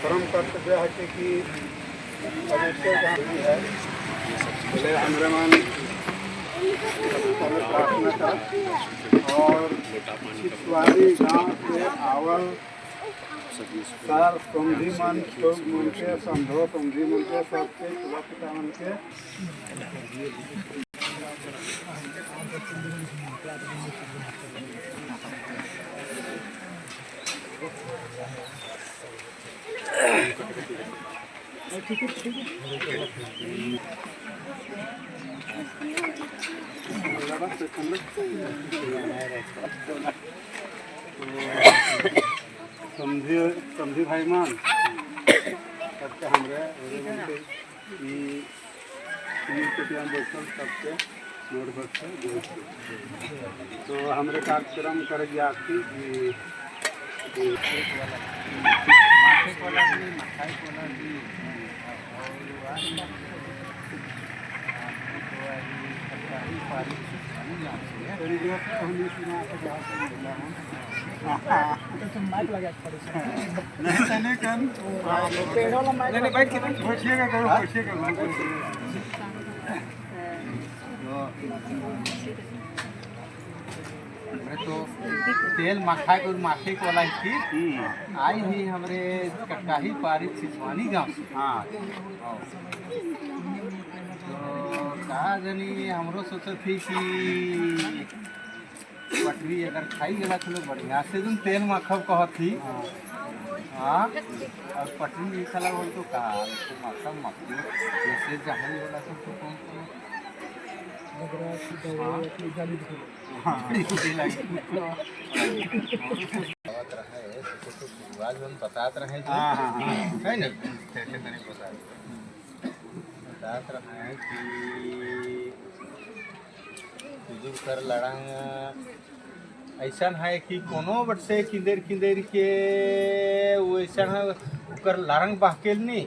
परम कर्तव्य है कि परमेश्वर का भी है बोले हमरे मन प्रार्थना कर और छिछवारी गांव के आवल सर समझी मन लोग मन के समझो समझी मन के सबके पिता पिता मन के समझी समझी भाई मान सबके हमरे के बैठल सबके मोर बच्चे तो हमरे कार्यक्रम करे जाती कि तो तेल मखा के माखे को वाला थी आई ही हमरे कटकाही पारी छिछवानी गांव से। हाँ तो का जनी हमरो सोचत थी कि पटरी अगर खाई गला तो बढ़िया से तुम तेल माखब कहत थी। हाँ और पटरी नहीं खाला बोल तो का तो माखब माखब जैसे जहरी वाला सब तो कौन कौन बताते रहे है ना बताते रहे कि बुजुर्ग कर लड़ंग ऐसा है कि कोनो बट से किंदेर किंदेर के वो ऐसा है ओकर लड़ंग बहकेल नहीं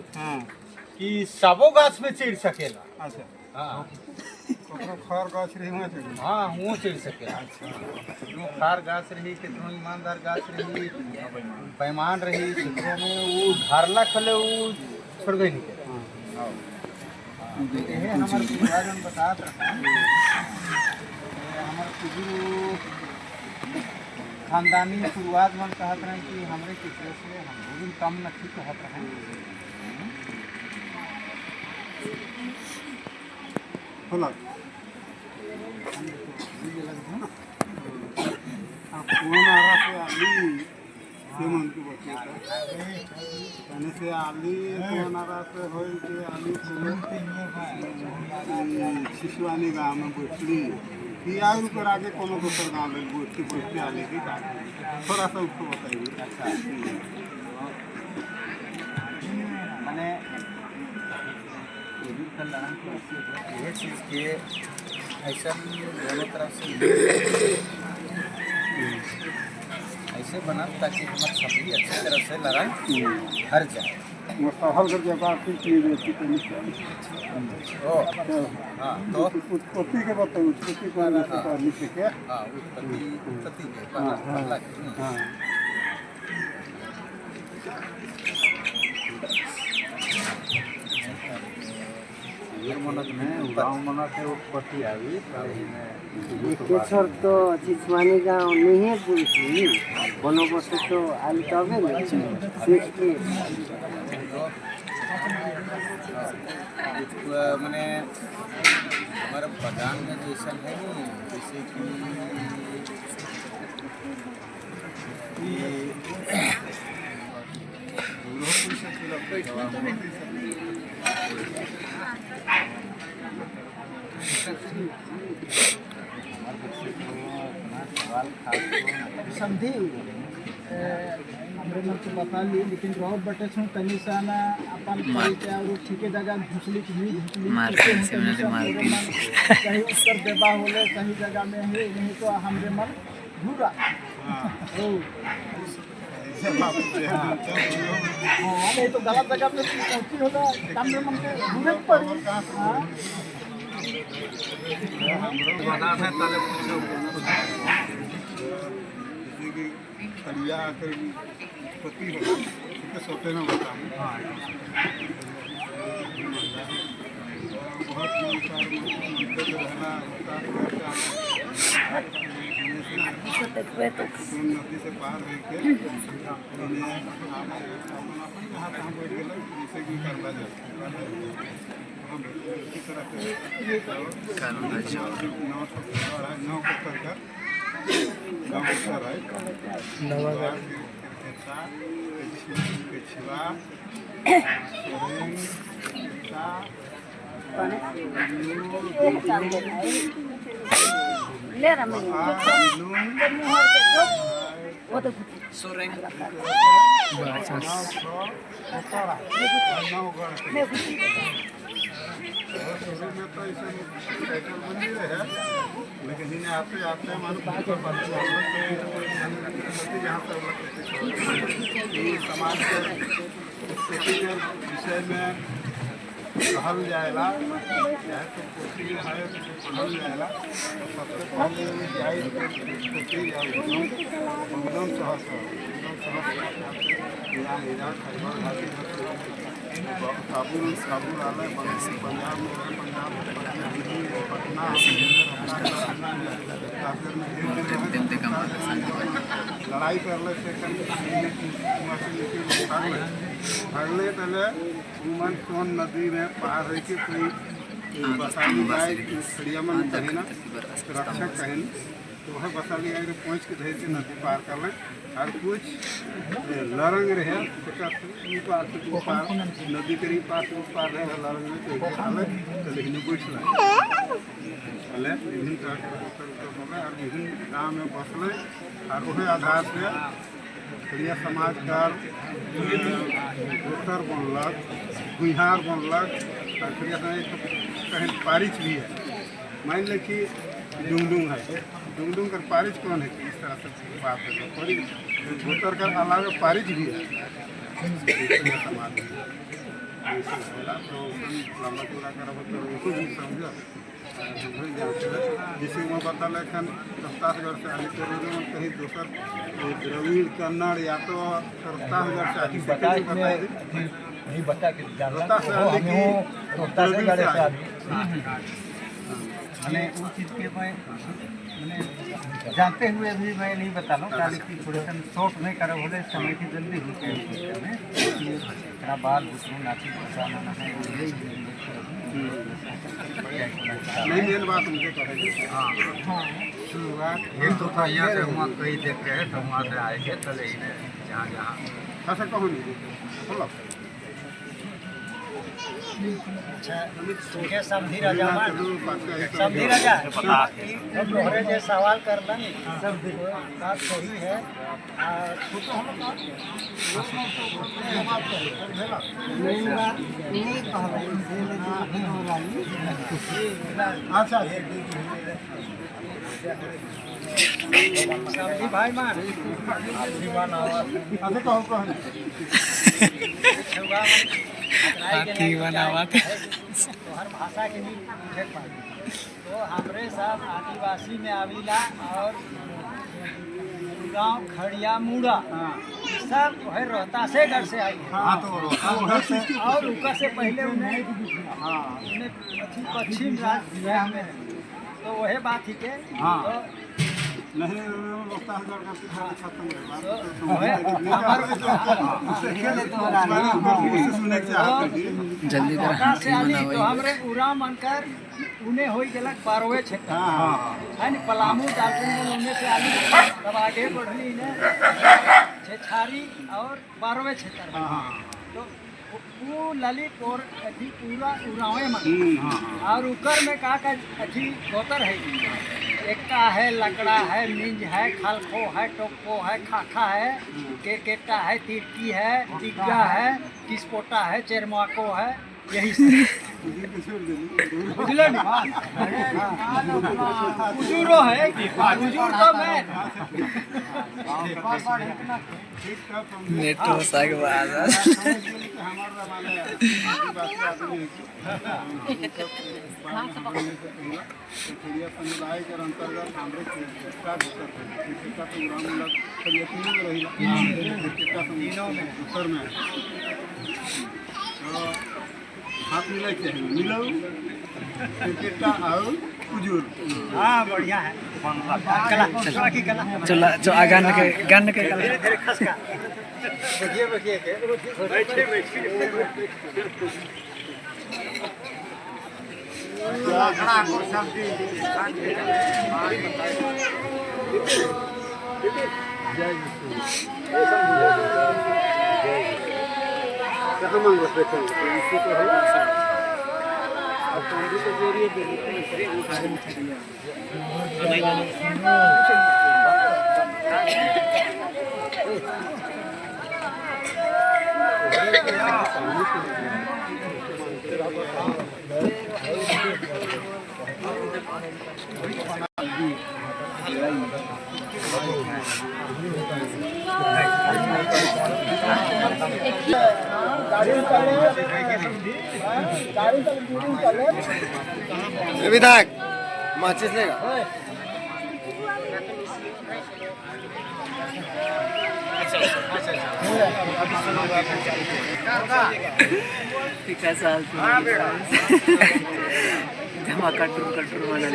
कि सबो गाछ में चढ़ सकेला। अच्छा हाँ खर गाछ रही वहाँ चढ़ी। हाँ वो चढ़ सकेला। कितनो खार गाछ रही कितनो ईमानदार गाछ रही बेईमान रही कितनो में वो धारला खले वो छोड़ गई नहीं। हाँ ये हमारे पूर्वज बतात रहा हमारे बुजुर्ग खानदानी पूर्वज मन कहत रहे कि हमरे किसरे से हम भी कम नहीं कहत रहे। होला कौन आ रहा से आली से मन के बचे कहने से आली कौन आ रहा से होई के आली से शिशवानी गांव में बैठली कि आउर कर आगे कोनो दोसर गांव में बैठते बैठते आले की का थोड़ा सा उसको बताइए। अच्छा माने ये चीज़ के ऐसा दोनों तरफ से ऐसे बना ताकि हमारे सब्जी अच्छी तरह से लड़ाई हर जाए। वो सहल कर जब आप की बेटी को ओ हाँ तो उत्पत्ति के बताओ उत्पत्ति को लिखे के। हाँ उत्पत्ति उत्पत्ति के पहला के। हाँ केसर तो चिचवानी गाँव नहीं है बुझी बनोबस्त तो आलि तबे न सीखी। मैंने हमारा बगान में जैसा है नहीं जैसे कि समझी हमरे मन के बता ली लेकिन रहो बटे छो तनी सा ना अपन परिचय और ठीके जगह घुसली कि नहीं घुसली सही उत्तर देबा होले सही जगह में है नहीं तो हमरे मन घूरा। ओ हाँ नहीं तो गलत जगह पे पहुंची होला हमरे मन के घूरे पड़ी। हाँ खड़िया कर उत्पत्ति हो के सोते में बताऊँ बहुत रहना नदी से पार होके जहाँ तहाँ बैठ गए जैसे कि करला जाए तरह से 9 का नौ केछुआ लेकिन इन्हें आते आते समाज के विषय में कहल जाएला, चाहे तो पोथी है पढ़ल जाएला। सबसे पहले जाए पोथी बंदन शहर ईरान इराक खैबर घाटी काबुल काबुल आला पंजाब में पंजाब पटना लड़ाई कर भागले पहले उमन सोन नदी में पार हो के कोई बसाली गाय खड़िया मन कहीं ना रक्षक कहीं तो वह बसाली गाय पहुँच के धीरे से नदी पार कर ले और कुछ लरंग रहे पार से पार नदी के पार से पार रहे लरंग में तो तो लेकिन बैठ रहे विभिन्न तरह के और विभिन्न गाँव में बसले और वही आधार से खड़िया समाज का गोतर बनलक, भुइहार बनलक और खड़िया समाज कहीं पारिच भी है। मान ले कि डुंगडुंग है, डुंगडुंग कर पारिच कौन है, इस तरह से बात है। गोतर कर अलावा पारिच भी है समाज में। तो लंबा चौड़ा करब तो समझो जैसे मैं बता एखन रोहतासगढ़ से आने के कहीं दोसर द्रविड़ कन्नड़ या तो रोहतासगढ़ से आने नहीं बता के रोहतास से मैंने उस चीज़ के मैं मैंने जानते हुए भी मैं नहीं बता रहा हूँ कि थोड़े सा शॉर्ट नहीं करा बोले समय की जल्दी होते हैं बाल बुतरू नाची माना है। नहीं मेन बात मुझे करेंगे। हाँ शुरुआत ये तो था यहाँ से वहाँ कहीं देख रहे हैं तो वहाँ से आएंगे चले ही जहाँ जहाँ ऐसा कहूँ नहीं बोलो। अच्छा समझी राजा समझी राजा तोहरे जे सवाल करला सब बात सही है। अच्छा समझी भाई मान अच्छा कहो कहो हाथी बनावत तो हर भाषा के भी बुझे पाए। तो हमरे सब आदिवासी में आविला और गाँव खड़िया मुड़ा सब जो है रोहतासगढ़ से आई है। हाँ तो और उनका से पहले उन्हें उन्हें पश्चिम राज्य दिया हमें तो वही बात ही के। हाँ नहीं रोहतासगढ़ का खत्म जल्दी कर से आली तो हमरे उरा मनकर उन्हें हो गलक बारहवें क्षेत्र है न पलामू डाल्टनगंज उन्हें से आली तब आगे बढ़ली ने छेछारी और 12वें क्षेत्र तो वो ललित और अथी पूरा उरावे मन और उकर में का का अथी गोतर है एक्का है, लकड़ा है, मिंज है, खलखो है, टोको है, खाखा है, केरकेटा है, तिरकी है, तिग्गा है, किसपोटा है, चेरमाको है, यही सब। बुझले नी? कुजूरो है, कुजूर तो मैं। नेट तो साग बाजार। पूरा माने आदिवासी आदमी है कि खेड़िया समुदाय के अंतर्गत हमरे क्रिकेटा भीतर क्रिकेटा तो ग्राम लग खेड़िया तीनों में रही क्रिकेटा तीनों में दूसर में तो हाथ मिले के मिलो क्रिकेटा और कुजूर। हाँ, बढ़िया है। कला की कला चला जो गान के कला। धीरे धीरे खसका। देखिए देखिए बैठे बैठे कहाँ मांगो देखेंगे इसी को हम अब कौन के जरिए विधायक माचिस लेगा। साल जमा कटरू कटरू वाला।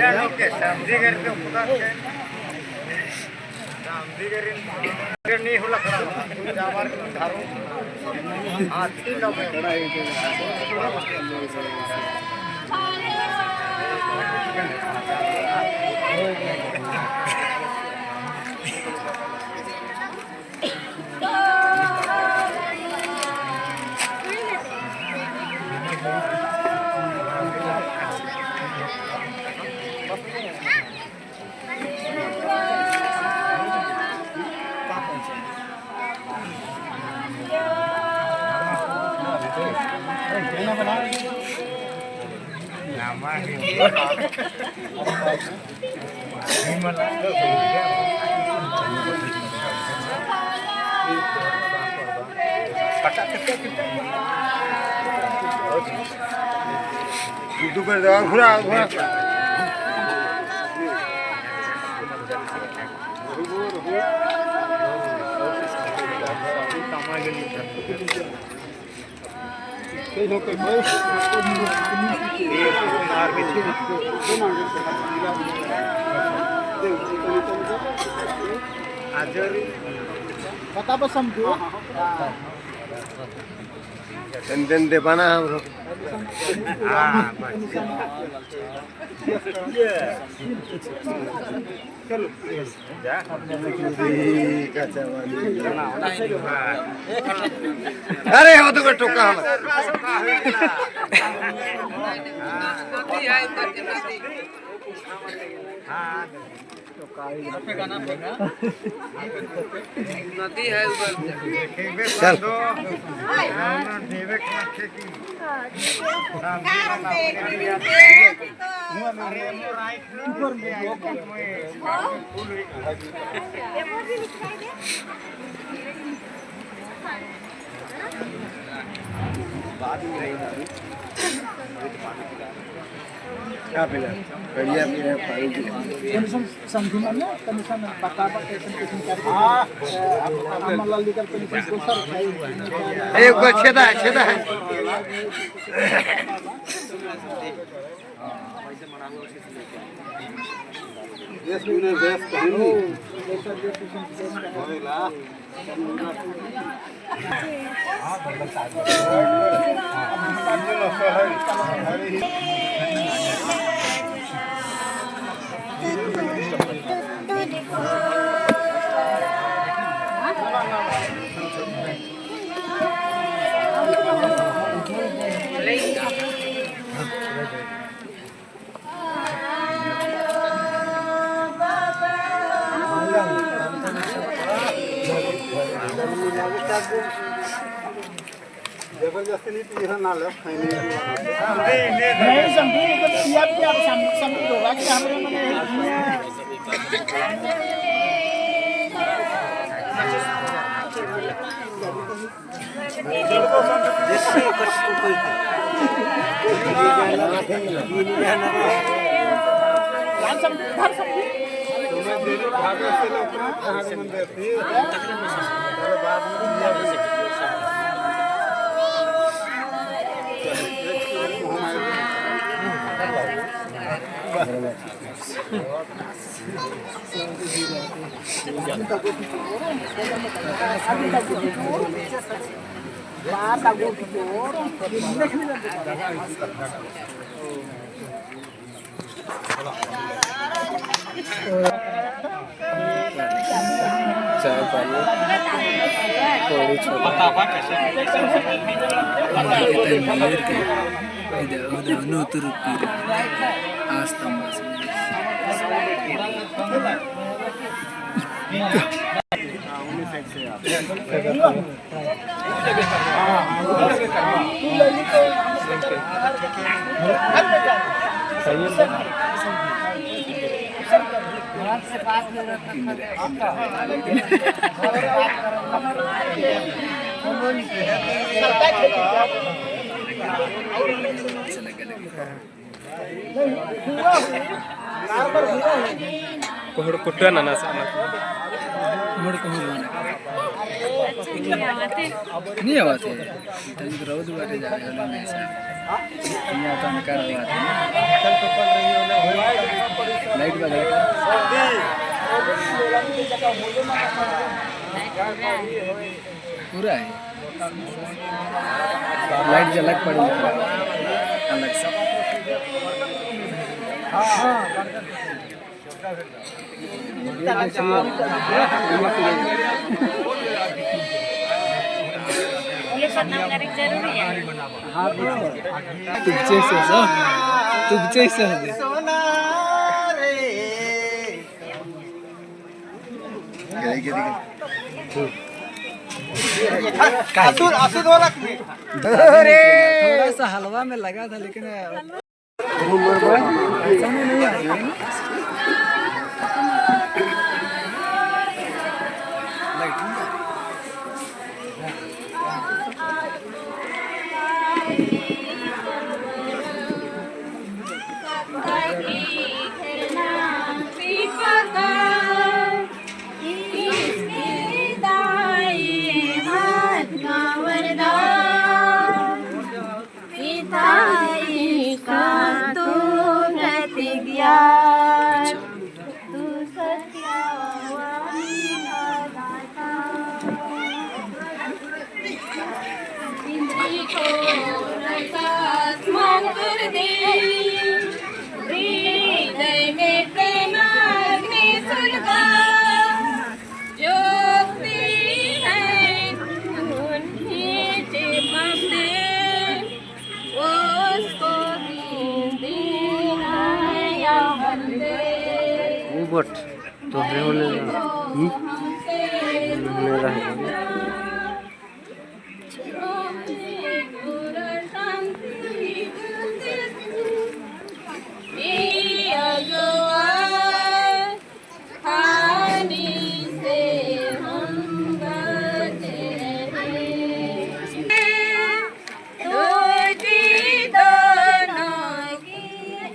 घुरा घुरा बताबो समझो। दिन दे बना हम लोग। अरे हो तो टोका हम। चल क्या पीना बढ़िया पीना पानी पीना। कमीशन बताबा कैसन कैसन करके हमला लीगल कमीशन दोसर एक को छेदा है छेदा है। देश में देश कहीं होइला। जबरदस्ती नहीं पीछे ना ले नहीं समझी तो पिया पिया समझ होगा कि हमरे मने चाय पानी थोड़ी छोटा कोहड़ कुटुआ नाना सा मोड़ कहूँ बना नहीं आवत है तनिक रौद बाटे जावे वाला में से यहाँ तो अंकार बात है लाइट बजा के पूरा है लाइट जलक पड़ी अलग से। जरूरी है। तुमचे से थोड़ा सा हलवा में लगा था लेकिन ऐसा में नहीं आया। बट तो होने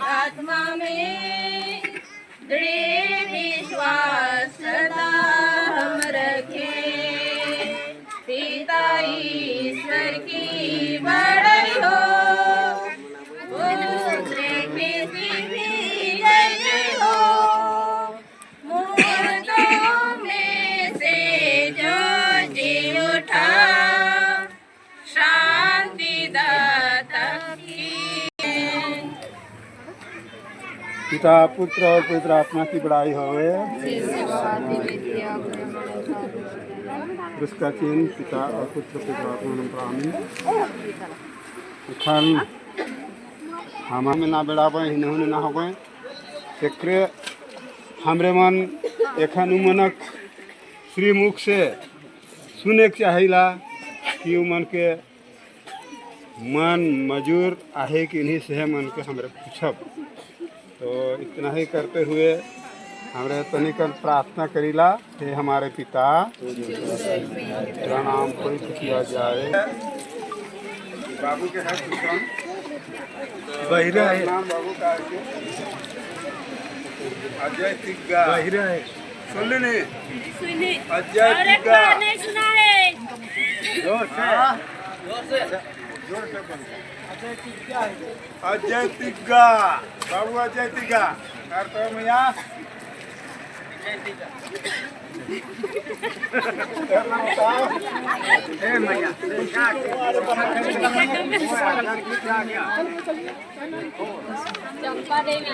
आत्मा में दृढ़ विश्वास सदा हम रखें, पिता ईश्वर की बड़ाई हो, पुत्र की भी जय हो, मुर्दों में से जो जी उठा, शांति दाता की। पिता पुत्र और पवित्र आत्मा की बड़ाई होवे। उसका चिन्ह पिता और पुत्र पवित्र आत्मा नाम पर आमीन। एखन हम में ना बेड़ाबे हिनहुने ना होबे एकरे हमरे मन एखन उमनक श्रीमुख से सुने के चाहिला कि उमन के मन मजूर आहे कि नहीं से मन के हमरे पूछब। तो इतना ही करते हुए हमरे तनिकन प्रार्थना करीला। हे हमारे पिता, तेरा नाम पवित्र किया जाए। बाबू के है किसान बहिरा है। नाम बाबू का है अजय तिग्गा। बहिरा है। सुन ली नहीं? सुनी। अजय और एक तिग्गा। बार नहीं सुना है। जोर से, जोर से बोल। अजय तिग्गा बाबू, अजय तिग्गा कर तो भैया। चंपा देवी।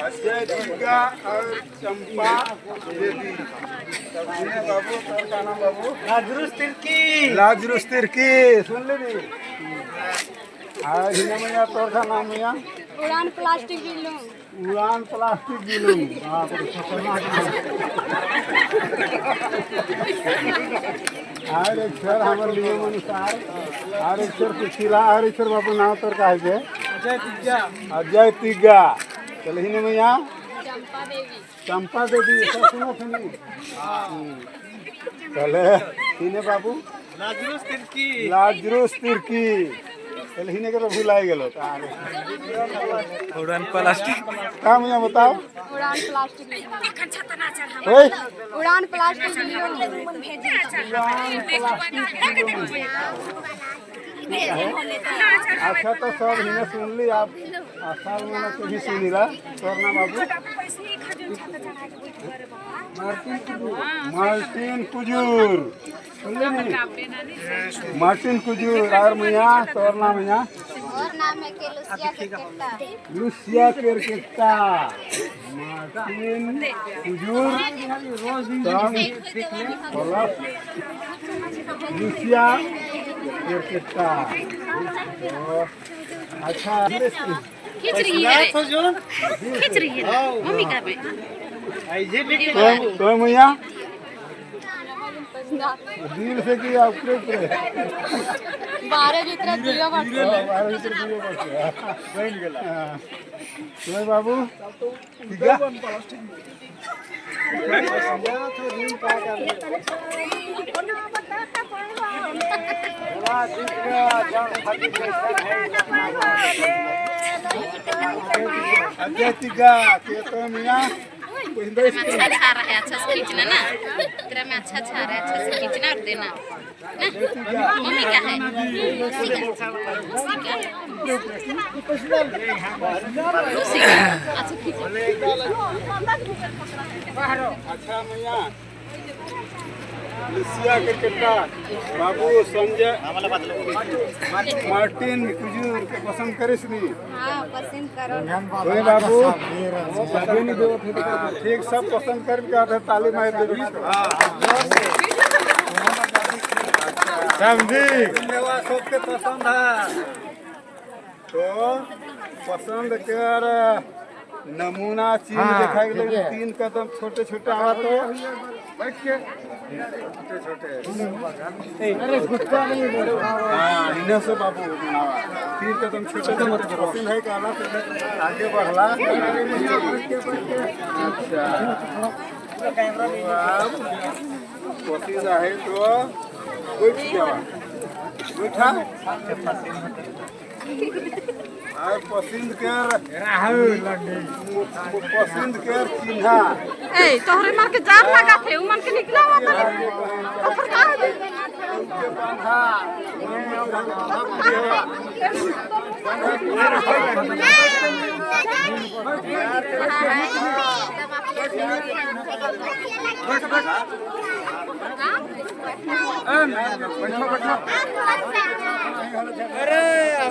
अजय तिग्गा और चंपा देवी। बाबू का नाम बाबू लाजरुस तिर्की। लाजरुस तिर्की। सुन ले नी? हाँ, हिना मैया, तोर का नाम मैया? उड़ान प्लास्टिक बिल्लू। उड़ान प्लास्टिक बिलूम। बाप रे, खतरनाक। और एक सर हमारे नियम अनुसार और एक सर पिछला और एक सर बाबू नाम तोर का है के? अजय तिग्गा। अजय तिग्गा। चल हिने मैया। चंपा देवी। चंपा देवी। सब सुनो सुनी। चले हिने बाबू। लाजरुस तिर्की। लाजरुस तिर्की। चल हिने के तो भुलाई गेलो। उड़ान प्लास्टिक का मैया बताओ? उड़ान प्लास्टिक बिल्लू। ओए। उड़ान प्लास्टिक बिल्लू। अच्छा तो सब हिने सुन ली आप आसार में तो भी सुनीला। तोर नाम बाबू? मार्टिन कुजूर। सुन ली नी? मार्टिन कुजूर। और मैया तोर नाम मैया? और नाम है के लुसिया केरकेट्टा। लुसिया केरकेट्टा। मार्टिन कुजूर संग प्लस लुसिया केरकेट्टा। तो अच्छा खींच रही है, खींच रही है मम्मी का भी। तो मैया दिल से की ऊपरे ऊपरे बारह भीतर दियो। बारह भीतर दियो बन गेला। तो बाबू ठीक है। अजय तिग्गा के तो मियां अच्छा छा रहा है, अच्छा से खींचना ना। तेरा में अच्छा छा रहा है, अच्छा से खींचना और देना ना। मम्मी का है उसी का, उसी का, उसी का। अच्छा खींच। अच्छा मैया लुसिया क्रिकेटर बाबू संजय मार्टिन कुजूर के पसंद करिस नी? हाँ पसंद करो। ओए बाबू ठीक सब पसंद कर के आते ताली मार दे। समझी सबके पसंद है। तो पसंद कर नमूना चीज दिखाई लगे। तीन कदम छोटे छोटे आवा तो बैठ के छोटे छोटे। अरे गुस्सा नहीं बोलो। हाँ इन्हें से बाबू बनावा तीन कदम छोटे छोटे पसंद है कहला से आगे बढ़ला। अच्छा पसंद है तो बैठ जावा बैठा। और पसंद कर पसंद कर चिन्हा ए तोहरे मार के जार लगा थे उ मन के निकला हुआ था ऊपर का के बांधा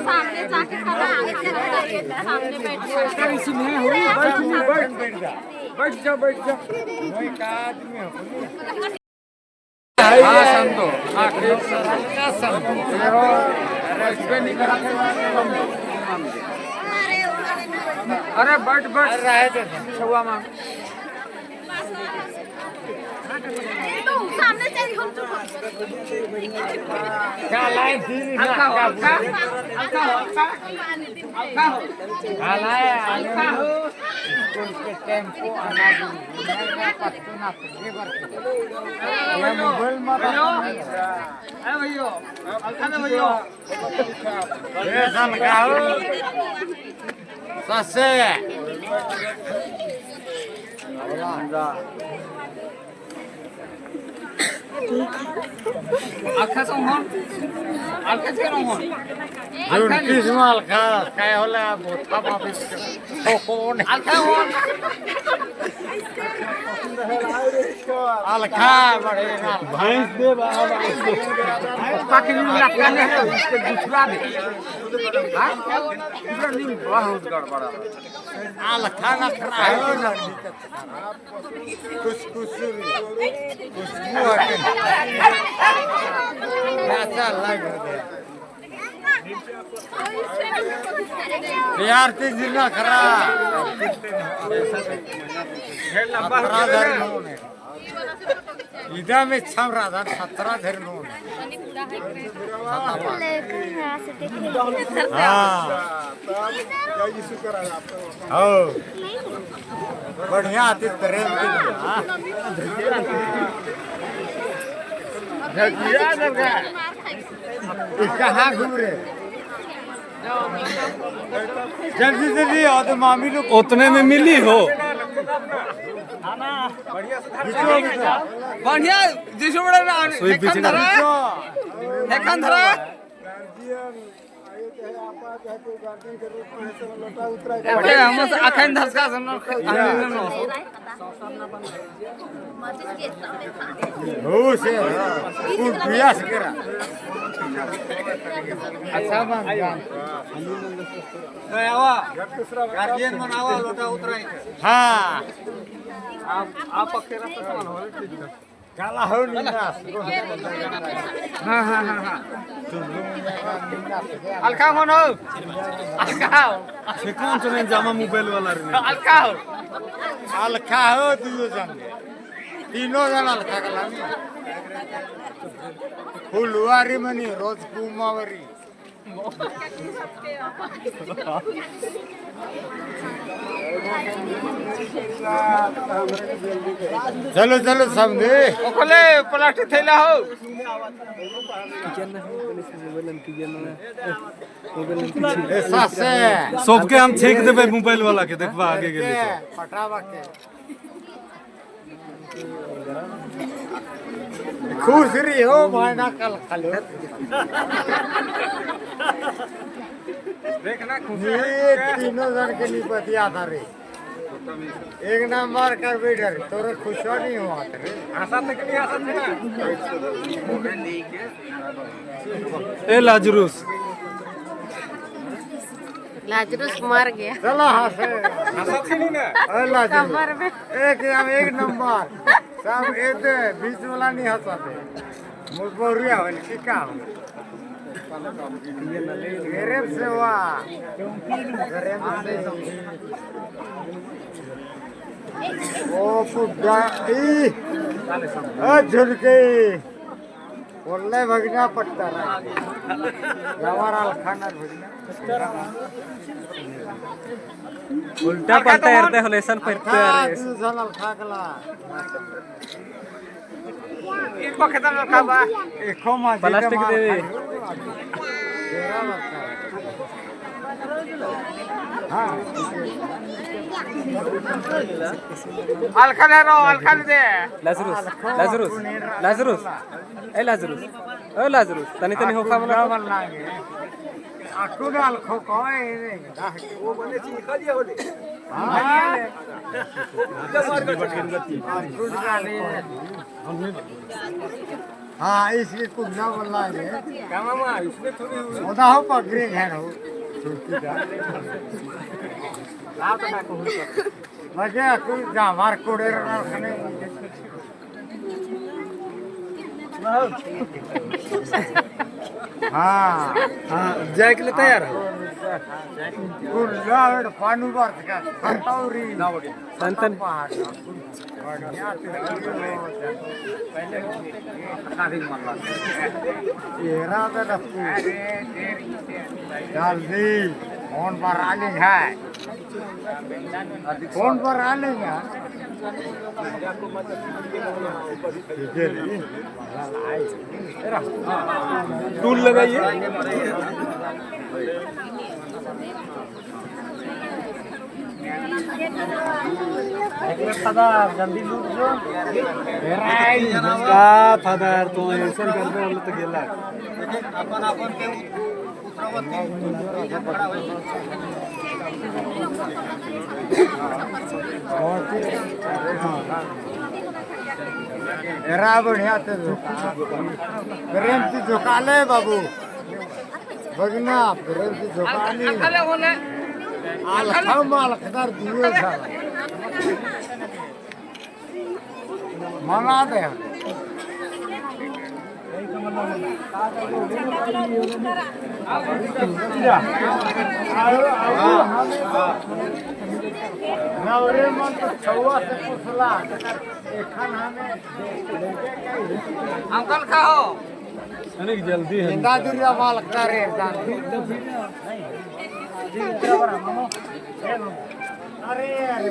सामने जाके खड़ा सामने बैठे। बैठ जा बैठ जा। हाँ संतो हाँ संतो अरे बैठ बैठ रहे थे छुआ मांग। सामने से हम तो का लाइन थी ना का हल्का हो हल्का हो हल्का हो स्कूल के टेम्पो आना पत्तू ना लेबर ये मोबाइल में ए भैया हल्का ना भैया ये सन का हो ससे आखा सोहन आखा से रोहन जुनकी माल खा काय होला बोथा बापी कोण आखा होन अलखा बड़े भैंस दे बाबा बाकी लटका नहीं है इसके दूसरा दे हां पूरा नीम बहुत गड़बड़ा अलखा ना खरा है ना कुछ कुछ कुछ ऐसा लग गया बिहार जिला खरा इधर में छम राधा 17 धर नोन हाँ हो बढ़िया आती प्रेम की कहाँ घूम रहे जल्दी जल्दी आओ तो मामी लोग उतने में मिली हो बढ़िया जिसु बड़ा ना एखन धरा एखन धरा हम अखन धसका सुनो हो से कुटिया से करा अच्छा बात गार्जियन मनावा लोटा उतराई हाँ आप अकेला तो हो काला हो नीना हां हां हां हां अलका मन हो अलका हो कौन चले जामा मोबाइल वाला रे अलका हो अलखा हो दुयो जन तीनों जन अलखा कला फुलवारी मनी रोज कुमावरी चलो चलो समझे ओकले प्लास्टिक थैला हो सबके हम छेक देबै मोबाइल वाला के देखबा आगे गेले तो पटावा के खुश रही हो भाई ना कल खलो देखना खुश ये तीनों जन के लिए बतिया था रे एक नंबर कर बेटर तोरे खुश नहीं हुआ रे आशा तक नहीं आशा थी ना ए लाजरूस लाजरूस मर गया चलो हंसे आशा थी नहीं ना ए लाजरूस एक एक नंबर सब एक बीच वाला नहीं हंसाते मुझ हो की का हो गरीब सेवा गरीब से ओ पुड्डा ई ओ झुलके बोलले भगना पड़ता रहा गवाराल खाना भगना उल्टा पलटा करते हो लेसन करते खा तू झलल खा गला एक पखेता लड़का बा एको मा प्लास्टिक दे दे। हाँ अलखा ले रो अलखा ले दे लाजरूस लाजरूस लाजरूस ए लाजरूस ओ लाजरूस तनी तनी होखा मला आटू डाल खो कोई वो बने चीज खा लिया होले हां हाँ इसकी कुंडा बोलना है क्या मामा इसमें थोड़ी होदा हो पकड़ी घर हो छुट्टी का मजे कोई जामार कोड़े रखने हाँ हाँ जाए के लिए तैयार हो। तन जल्दी फोन पर आने है, फोन पर आने है। टूल लगाइए। जल्दी लूट जो का फादर तो ऐसा करते हम तो गेला अपन अपन के एरा बढ़िया ते प्रेम से झुका ले बाबू बगना, प्रेम से झुका नहीं आलखा दिए मना दे। नवरे मन तो छुआ से पुछला एखन हमें अंकल खाओ अनेक जल्दी है जिंदा दुनिया माल करे अरे अरे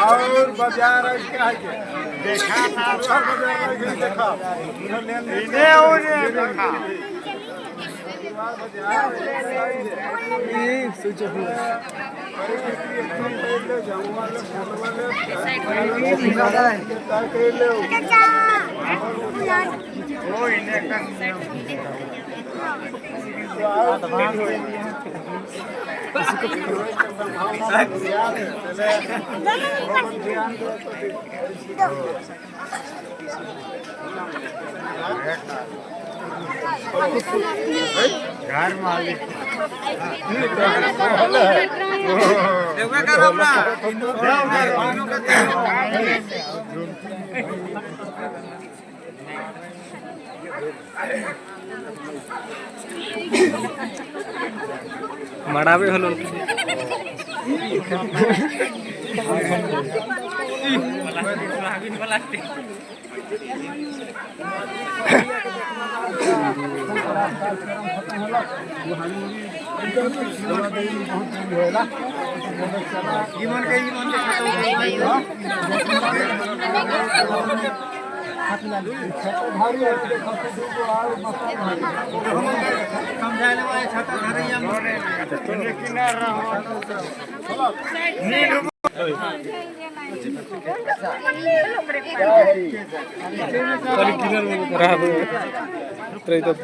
और बाजार क्या है देखा ना, बाजार देखा देखा घर मालिक मड़ावे हलो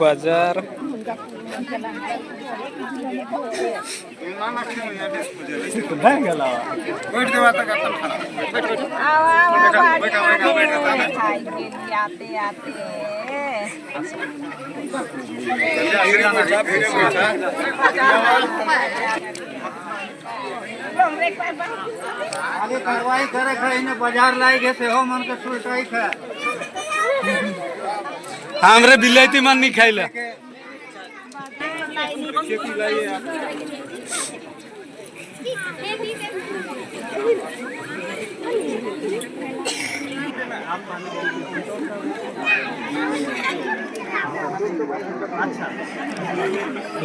बाजार आते आगे कार्रवाई करे है इन्हें बाजार लाई गए से हो मन के सुलटाई है। हमरे बिलायती मन नहीं खाइला।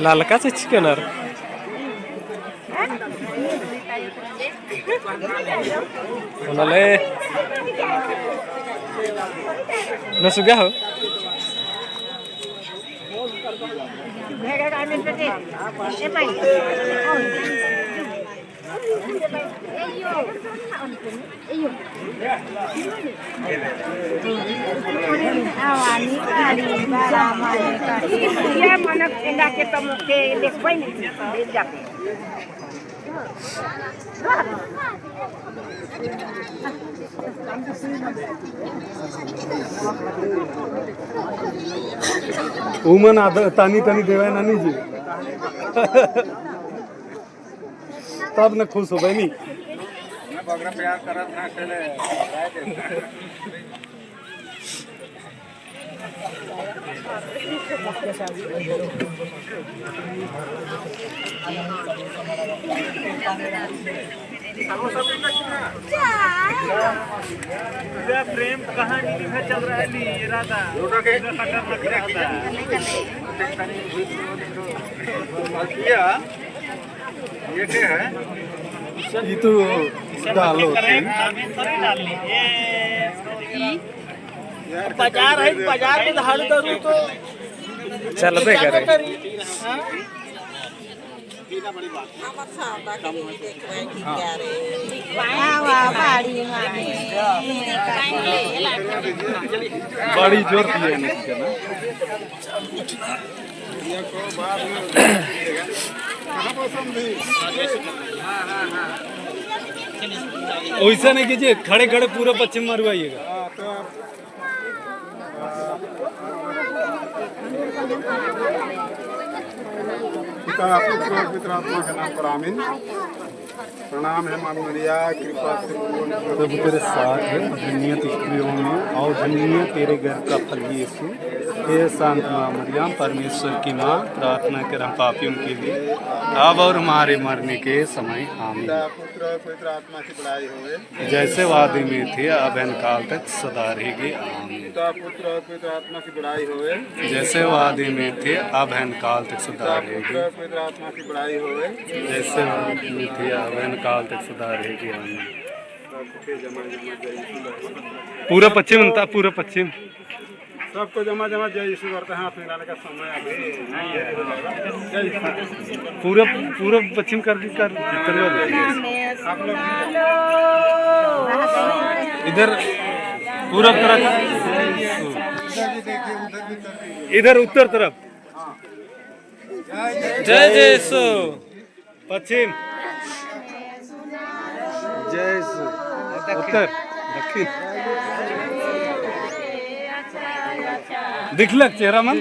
लालका से चिकन और न सुगा हो उमन तानी तानी देवाय नानी जी तब न खुश हो बहनी। बगरा प्यार करत ना खेले। प्रेम कहानी में चल रहा है इरादा ये क्या है? ये तो डालो बाजार है, बाजार में धाड़ करूँ तो चलबे करे। बड़ी जोर की है ना। वैसा नहीं कीजिए, खड़े खड़े पूरा पश्चिम मरवाइएगा। पिता पुत्र पवित्र आत्मा के नाम पर आमीन। प्रणाम है माँ मरिया, कृपा से प्रभु तेरे साथ है, धन्य स्त्रियों में और धन्य तेरे घर का फल यीशु। हे संत माँ मरियम, परमेश्वर की माँ, प्रार्थना कर हम पापियों के लिए अब और हमारे मरने के समय आमीन। पिता पुत्र पवित्र आत्मा की बड़ाई होवे, जैसे वादे में थे अब काल तक सदा रहेगी आमीन। पिता पुत्र पवित्र आत्मा की बड़ाई होवे, जैसे वादे में थे अब काल तक सदा रहेगी। पवित्र आत्मा की बड़ाई होवे, जैसे वादे में थे अब काल तक सदा रहेगी आमीन। पूरा पश्चिम बनता, पूरा पश्चिम सबको जमा जमा जय यीशु करते हैं। हाथ मिलाने का समय अभी नहीं है। जय यीशु। पूरा पूरा पश्चिम कर कर करवा दो। आप लोग इधर पूरब तरफ, इधर उत्तर तरफ। जय जय यीशु। पश्चिम जय यीशु। उत्तर दक्षिण दिखलक चेहरा मन।